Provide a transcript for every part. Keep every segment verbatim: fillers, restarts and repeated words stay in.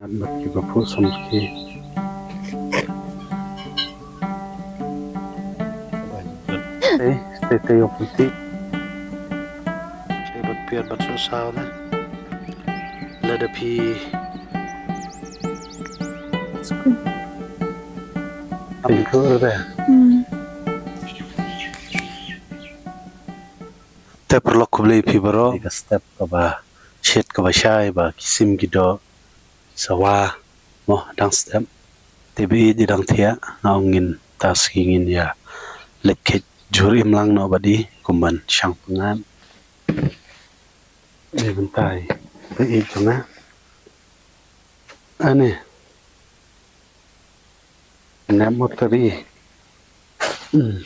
Bad kiba phuh samrkhie. Te te te ïoh pynthih. Te bad piat bad sohsaw ne. Lada phi. Skul. Phi khuh te. Hmm. Te paralok khublei phi baroh. Ka step kaba shit kaba shai ba ki sim ki doh sawa mo dang step. Te ba ïeit dang thiah nga ong ngin ta sngi ngin ïa leit khet jhur im lang noh bad i kum ban shang pyngngad. Te mynta i ba ïeit jong nga. Ani. Nep mo tari. Hmm.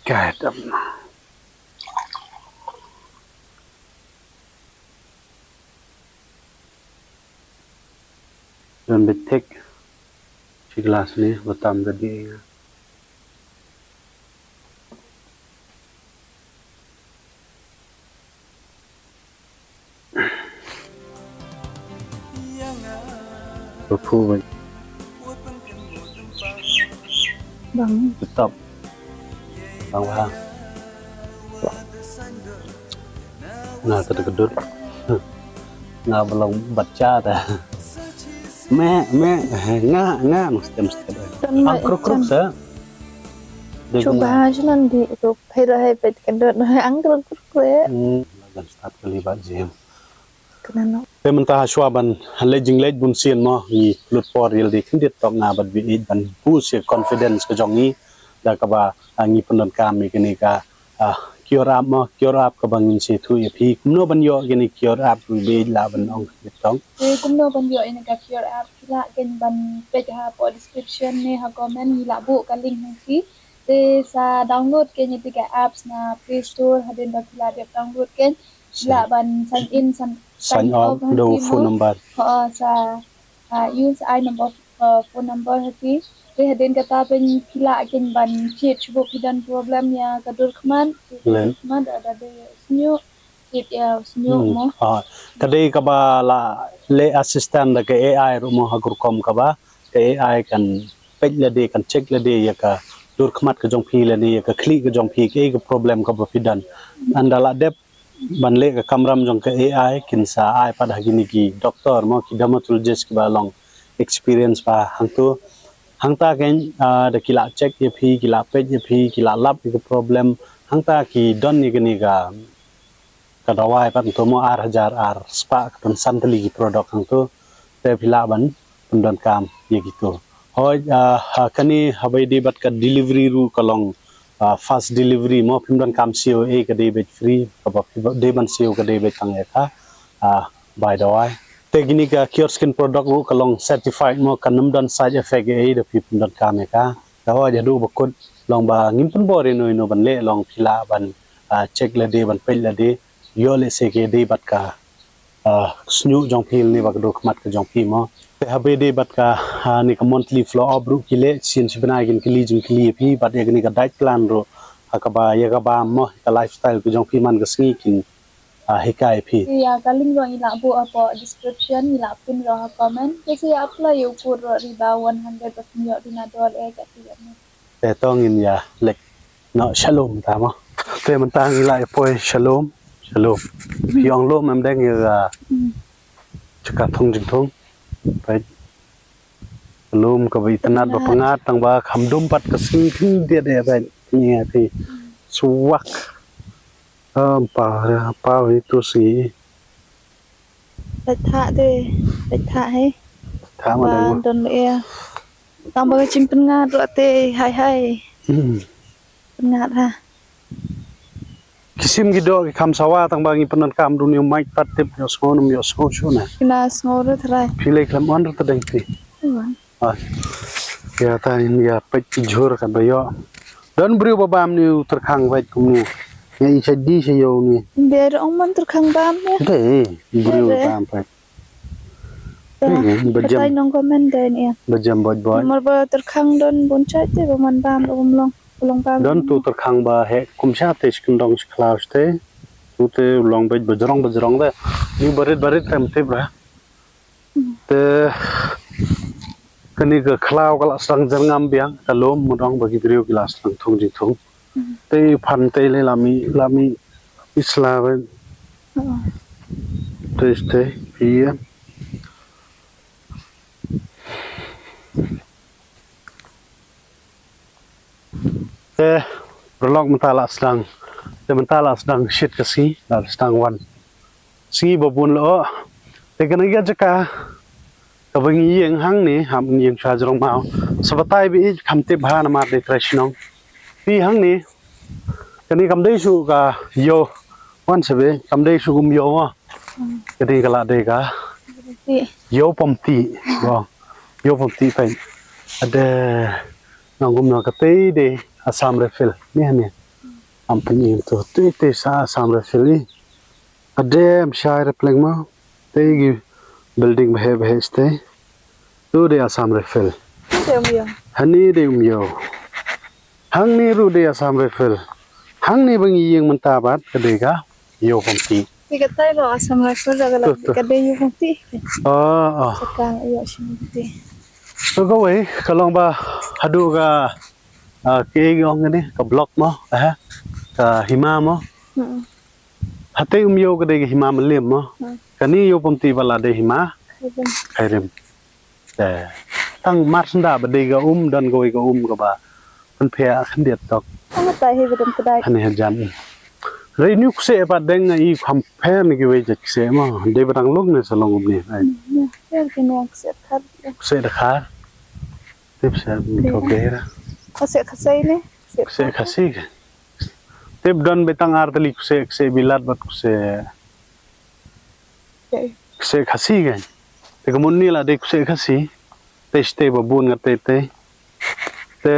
Ka dam. Don bit thik. Shi glass ni ba tam da di. Ba phu ba. Bang. Stop. Bang ba. Nga ka dut. Nga ba long bat cha ta. Me me nga nga mesti mesti. Ang kruk kruk sa. Cuba sih nanti itu. Pero hai pet ka dut ang kruk kruk le. Hmm, lagan start kali ba jim. Kena no. Te mynta shuwa ban leit jingleit bun sien mo ngi lut por ïa lade khyndiat tok nga bad ba ïeit ban boost ïa confidence ka jong ngi da kaba, ah, ngi pyndonkam ïa kane ka, ah, Cure App mo, Cure App kaba ngin sa ïathuh ïa phi kumno ban ïoh kane Cure App ba ïeit lah ban ong khyndiat tok. Te kumno ban ïoh ïa kane ka Cure App phi lah kein ban peit hapoh description ne ha comment ngi lah buh ka link ha phi. Te sa download kein ïa kane ka apps na Play Store hadien ba phi lah dep download kein. Lah ban sign in, sign, sign out da u phone number. Ha, sa, ah, use ai number, ah, phone number ha phi. Te hadien kata phin phi lah kein ban check shuh ba phi don problem ïa ka dur khmat. Dur khmat da da dei sniuh, check ïa sniuh mo. Ah, ka dei kaba la leh assistant da ka A I ruh mo ha ka rukom kaba ka A I kan peit lade kan check lade ïa ka dur khmat ka jong phi lane ïa ka khlieh ka jong phi kaei ka problem kaba phi don. Ynda la dep ban leh ka kamram jong ka A I kin sa ai pat ha kine ki doktor mo ki dermatologist kiba long experience ba hangto. Hangta kein, ah, da ki lah check ïa phi, ki lah peit ïa phi, ki lah lap ïa ka problem. Hangta ki don ïa kane ka, ka dawai pat hangto mo ar hajar ar spah ka pynsan tylli ki product hangto. Te phi lah ban pyndonkam ïa kito. Hoi, ah, ha kane haba ïadei bad ka delivery ruh ka long, ah, fast delivery mo phim donkam siew ei ka dei beit free, kaba phi dei ban siew ka dei beit tang ïa ka, ah, bai dawai. Te kine ka Cure Skin product ruh ka long certified mo kan ym don side effect ei da phi pyndonkam ïa ka. Ka hoi haduh ba kut long ba ngim pynbor ïano ïano ban leh long phi lah ban, ah, check lade ban peit lade. Ïoh lehse ka dei bad ka, ah, sniuh jong phi ne ba ka dur khmat ka jong phi mo. Te haba dei bad ka, ah, ne ka monthly flow up ruh ki leh sien shi bnai kin kylli jingkylli ïa phi bad ïa kane ka diet plan ruh ha kaba ïa kaba mo ka lifestyle ka jong phi man ka sngi kin, ah, hikai ïa phi. Ïa ka link ruh ngi lah buh hapoh description ngi lah pin ruh ha comment. Te sa ïa apply ïa u code ruh riba one hundred ba phin ïoh duna dol eh ka ti ïa mo. Te to ngin ïa leit noh sha lum ta mo. Te mynta ngi la ïa poi sha lum, sha lum. Phi ong lum em deng ïa ka jaka thung jingthung. Peit. Lum kaba itynnad ba pyngngad tang ba kham dum pat ka sngi khyndiat ïa peit. Ngi ïa phi. Suwak. Am pa, pa hi tu sngi. Beit thah te, beit thah he. Thah ma ba dang don le. Tang ba ka jingpyngngad ruh te hai hai. Hmm. Ngat ha. Ki sim ki doh ki kham sawa tang ba ngi pyndonkam da une u mic pat tip ïohsngew nym ïohsngew shuh na. Kina sngew ruh tharai. Phi lei khlem on ruh ta dang phi. Wan. Ah. Ïa ta ïa peit ki jhur kan ba ïoh. Don briew ba bam une u tyrkhang peit kumne. Ïa i shait di sha ïew une. Ym dei ruh ong man tyrkhang bam ïa. Dei, briew ba bam peit. Ba jem. Batai nong comment dei ne. Ba jem boj boj. Namar ba tyrkhang don bun shait te ba man bam ba bym long. Ba long bam. Don tu tyrkhang ba heh kum sha te shi kyndong shi khlaw shi te. Tu te u long bej bajrong bajrong te. Ni barit barit te ym tip ra. Te kane ka khlaw ka la sdang jyrngam biang ka lum mudong ba ki briew ki la sdang thung jingthung. Te phan te le la mih la mih i sla bej. Te te phi ïa. Te paralok mynta la sdang. Te mynta la sdang shit ka sngi la sdang wan. Sngi ba bun leh. Te kane ka jaka kaba ngi ïeng hangne hap ngi ïeng sha jrong maw. Sa batai ba ïeit kham tip ha namar dei trai shnong. Phi hangne kane kam dei shuh ka ïew. Wan sa be kam dei shuh kum ïew ma. Ka dei ka la dei ka ïew pom ti. Ïew pom ti peit. Ade nang kum na ka tei dei Assam Rifle ni hani. Am pynïeng tu tu te sa Assam Rifle ni. Ade am shai repleng ma. Te gi building ba heh ba heh stei. Tu dei Assam Rifle. Te um ïew. Hani dei um ïew. Hangne ruh dei Assam Rifle. Hangne ba ngi ïeng mynta bad ka dei ka ïew pom ti. Te ka tai ruh Assam Rifle da ka la ka dei ïew pom ti. Oh oh. Saka ïew shi pom ti. To kawei ka long ba haduh ka ah, ki ong kane ka block mo eh ka hima mo. Hatei um ïew ka dei ka hima Mylliem mo. Kane ïew pom ti ba la dei hima Khyrim. Te tang mar senda ba dei ka um don kawei ka um kaba pynphiah khyndiat tok. Ang tai hi ba dam kedai. Hane hajan. Rei niu kseh pat deng i kham pher ni kiwei jait kseh mo. Dei ba dang lung ne sa long um ni. Ai. Ya, ya ki nong kseh khar. Kseh da khar. Tip sa ko bera. Kseh khasi ne. Kseh khasi ka. Tip don betang ar tali kseh kseh bilat bat kseh. Kseh khasi kan. Te ka mun ni la dei kseh khasi. Te ste ba bun nga te te. Te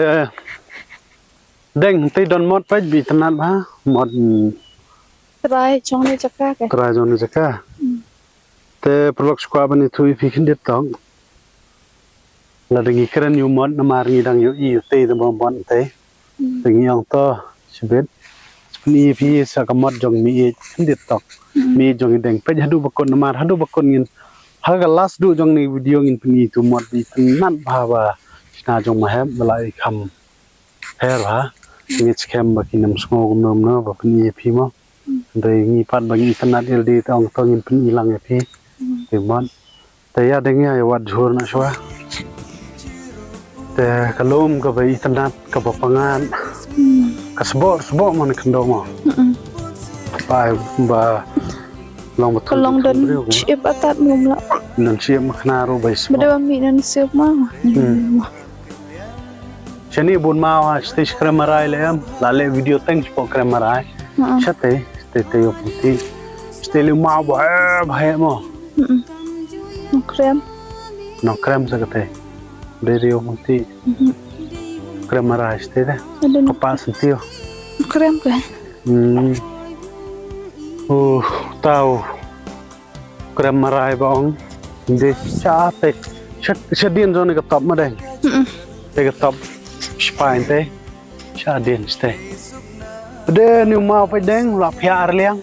deng te don mot paj bi tnat ba mot. Trai jong ni jaka ke. Trai jong ni jaka. Te paralok skwah ban ithu i phi khyndiat tong. La dang i kren yu mot namar ngi dang yu i yu te te bom bon te. Te ngi ong to shibit. Ni phi sa ka mot jong mi i khyndiat tok. Mi jong i deng pej hadu bakun namar hadu bakun ngin. Ha ka last du jong ni video ngin pyn i tu mot i tnat ba ba. Sna jong mahem ba la i kham. Her ha. Ngi skhem ba ki nam sngo kumno kumno ba pyn i phi mo. Dei ngi pat ba ngi tnat ildi te ong to ngin pyn i lang i phi. Te mot. Te ïa deng ïa wat jhur na shwa. Te ka lum kaba itynnat kaba pangan. Ka sboh sboh man khyndew mo. Ba ba long ba ka long don chip atat mum la. Don chip ma khna ru bai sboh. Ba da mi nan sip ma. Shani bun ma wa stage krem marai le em la le video teng sboh krem marai. Shate stage te yo puti. Stage le ma ba ba mo. Nongkrem. Nongkrem sa kate. Dei rio mesti. Krem marai ste deh. Ada ni. Apa sentio. Krem ke? Hmm. Uh, tau. Krem marai ba ong. Dei sha te. Sha, sha dien zone ka top ma deng. Te ka top. Spain te. Sha dien ste. Dei ni mau pa deng la pia arliang.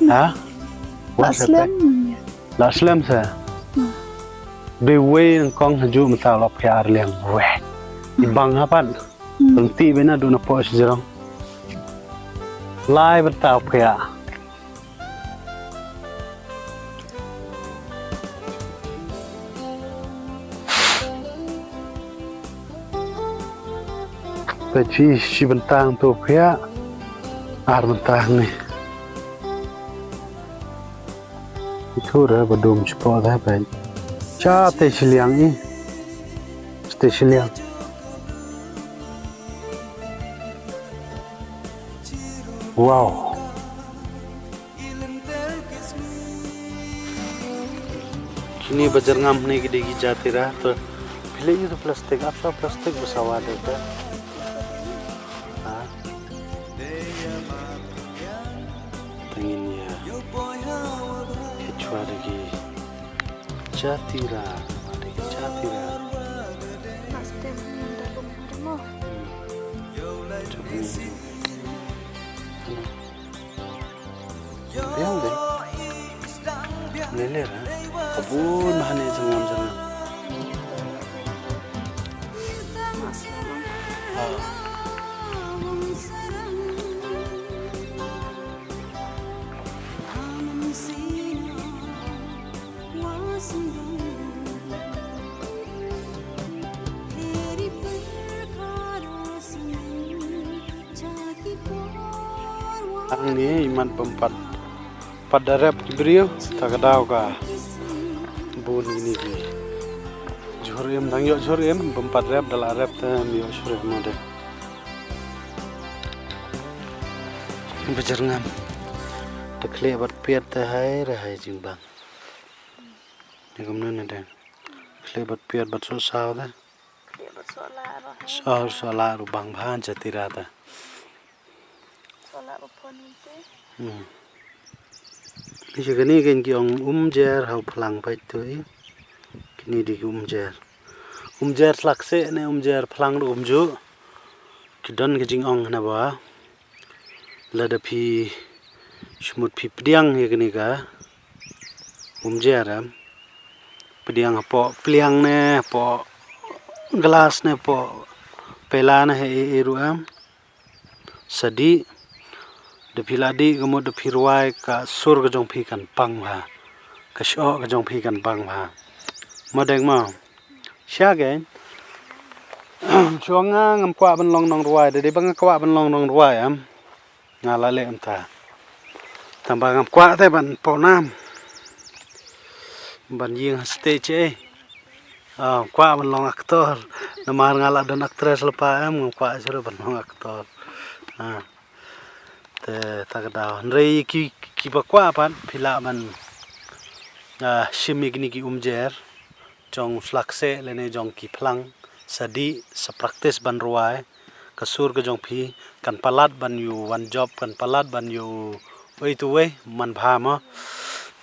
Ha? La slem. La slem sa. Dei wei nang kong haju mata lop ke ar liang weh. I bang hapan. Renti bena duna po sejrong. Lai beta pia. Pechi si bentang tu pia. Ar bentang ni. Itu dah bedum cepat dah pen. Cha te siliang i. Te siliang. Wow. Kine ba jyrngam ne ki dei ki jatira to. Phi leh ïa u plastik, ap sa plastik ba sawa de te. Ha. Tang ïa. Kechwa de ki jatira, de ki jatira. Plastik ni da bong mo. Hmm. Chok ni. Biang de. Lele ra. Ka bun hangne jyrngam jyrngam. Ah. Hangne imat bym pat, pat da rep ki briew, ta ka daw ka bun kine ki jhur im, dang ïoh jhur im, bym pat rep, da la rep te ym ïoh jhur im mo de. Ba jyrngam. Te khlieh bad piat te hai re hai jingbang. Ïa kumne ne de. Khlieh bad piat bad sohsaw te. Khlieh bad sohlah ruh. Soh, sohlah ruh bang bha jatira te. Sohlah ruh pon te. Hmm. Ïa kane kein ki ong umjer ha u phlang peit to i. Kine dei ki umjer. Umjer slakseh ne umjer phlang ruh kumjuh. Ki don ka jingong hana ba. Lada phi shu mut phi pdiang ïa kane ka umjer em. Pdiang hapoh pliang ne hapoh glass ne hapoh pela ne ha ei ei ruh em. Sa dih, da phi la dih ka mut da phi rwai ka sur ka jong phi kan pang bha. Ka shoh ka jong phi kan pang bha. Mo deng mo. Sha kein. Shuwa nga ngam kwah ban long nongrwai, da dei ba nga kwah ban long nongrwai em. Nga la leh mynta. Tang ba ngam kwah te ban pawnam. Ban ïeng ha stage eh. Ah, ngam kwah ban long actor. Namar nga la don actress lypa em, ngam kwah shuh ban long actor. Ah. Te ta ka daw. Hynrei ki, kiba kwah pat phi lah ban, ah, shim ïa kine ki umjer jong u slakseh lane jong ki phlang, sa dih, sa practice ban rwai, ka sur ka jong phi kan palat ban ïoh wan jop, kan palat ban ïoh wei tu wei man bha mo.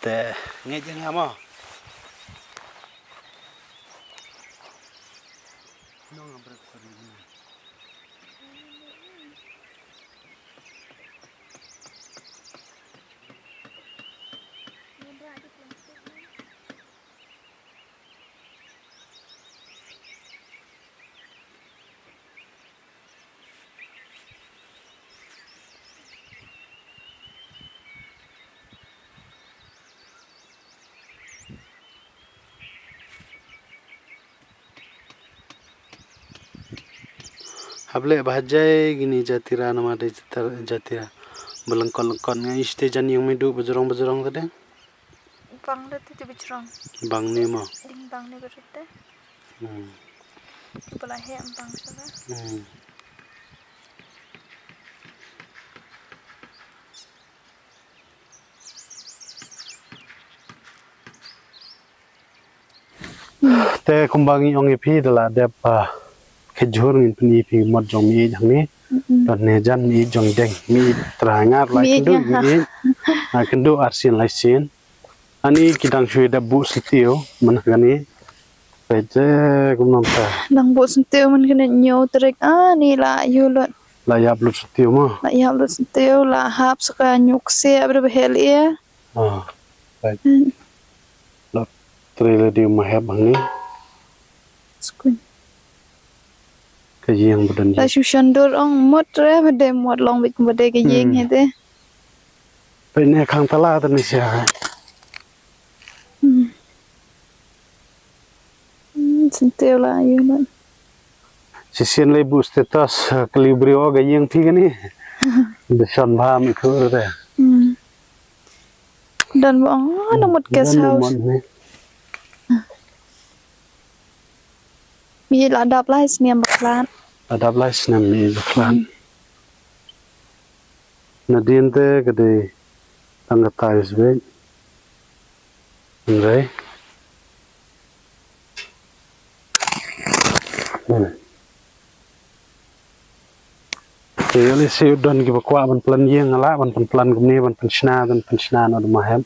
Te ngeit ïa nga mo. Hap leh ba ha jai kine jatira namar dei jatira, jatira ba lyngkot lyngkot. Nga ïohi te jan ïing Meiduh ba jrong ba jrong te dei. Bang da te te ba jrong. Bang ne mo. Ding bang ne ba rut te. Hmm. Ki ba la heh bang sa ba. Hmm. Te kumba ngi ong ïa phi da la dep, ah, khet jhur ngin pyni phi mot jong mi ïeit hangne. Mm-mm. Don ne jan mi ïeit jong i Deng, mi ïeit trai ngar lai kynduh mi ïeit. Ah, kynduh arsien lai sien. Ani ki dang shu dep buh syntiew man kane. Peit te kumno mynta. Dang buh syntiew man kane hynñiew tarik. Ani la ïoh lut. La ïap lut syntiew mo. La ïap lut syntiew, la hap sa ka hynñiew ksiah ba dep hel ïa. Ah, right. Hmm. Lok trei la dei ma hep hangne. Skun. Ka ïing ba don. La shu shon dur ong mut re ba dei mut long bit ba dei ka ïing. Hmm. Hi te. Hmm. Hmm, syntiew la ïoh lut. Shisien lei buh status, eh, kali u briew o ka ïing phi kane. Da shon bha mi khu re. Hmm. Don ba ong, oh, na mut guest house. Mi la dap lai snem ba khlad. La dap lai snem mi ba khlad. Hmm. Nadien te ka dei tang ka tiles beit. Hynrei. Hmm. Te ïoh lehse u don kiba kwah ban plan ïing, nga lah ban pynplan kumne, ban pynshna, ban pynshna noh da ma hep.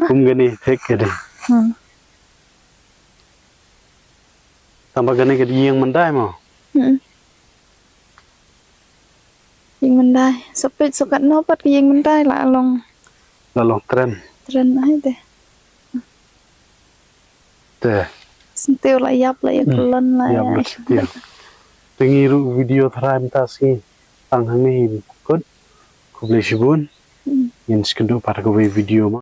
Kum kane thik ka dei. Hmm. Tang ba kane ka dei ïing mandai mo. Hmm. Ïing mandai. Sa peit sa katno pat ka ïing mandai la long. La long trend. Trend ai te. Te. Syntiew la ïap la ïa Hmm. kyllon la Ïap ïa. la syntiew. Te ngi ruh video tharai mynta sngi tang hangne hi kut. Khublei shibun. Hmm. Ngin sa ïakynduh pat ha kawei video mo.